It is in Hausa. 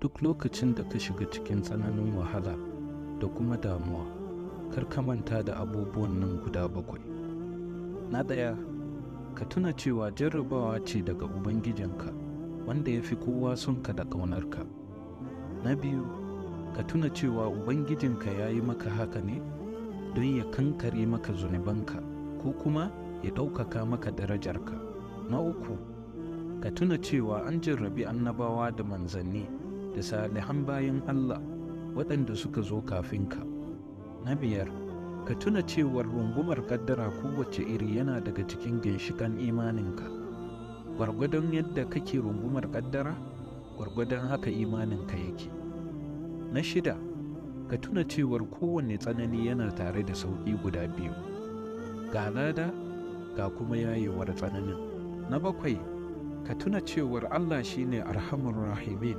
Duk lokacin da ka shiga cikin tsananin wahala da kuma damuwa, kar ka manta da abubuwan nan guda bakwai. Na ɗaya, ka tuna cewa jarrabawa ce daga Ubangijinka, wanda ya fi kowa sonka da ƙaunarka. Na biyu, ka tuna cewa Ubangijinka ya yi maka haka ne don ya kankare maka zunubanka ko kuma ya ɗaukaka maka darajarka. Na uku, ka tuna cewa an jarrabi annabawa da manzanni da salihan bayin Allah waɗanda suka zo kafin ka. Na biyar, ka tuna cewar rungumar ƙaddara kowace iri yana daga cikin ginshiƙan imaninka. Gwargwadon yadda kake rungumar ƙaddara, gwargwadon haka imaninka yake. Na shida, ka tuna cewar kowane tsanani yana tare da sauƙi guda biyu, ga lada ga kuma yayewar tsananin. Na bakwai, ka tuna cewar Allah shine Arhamur Rahimin.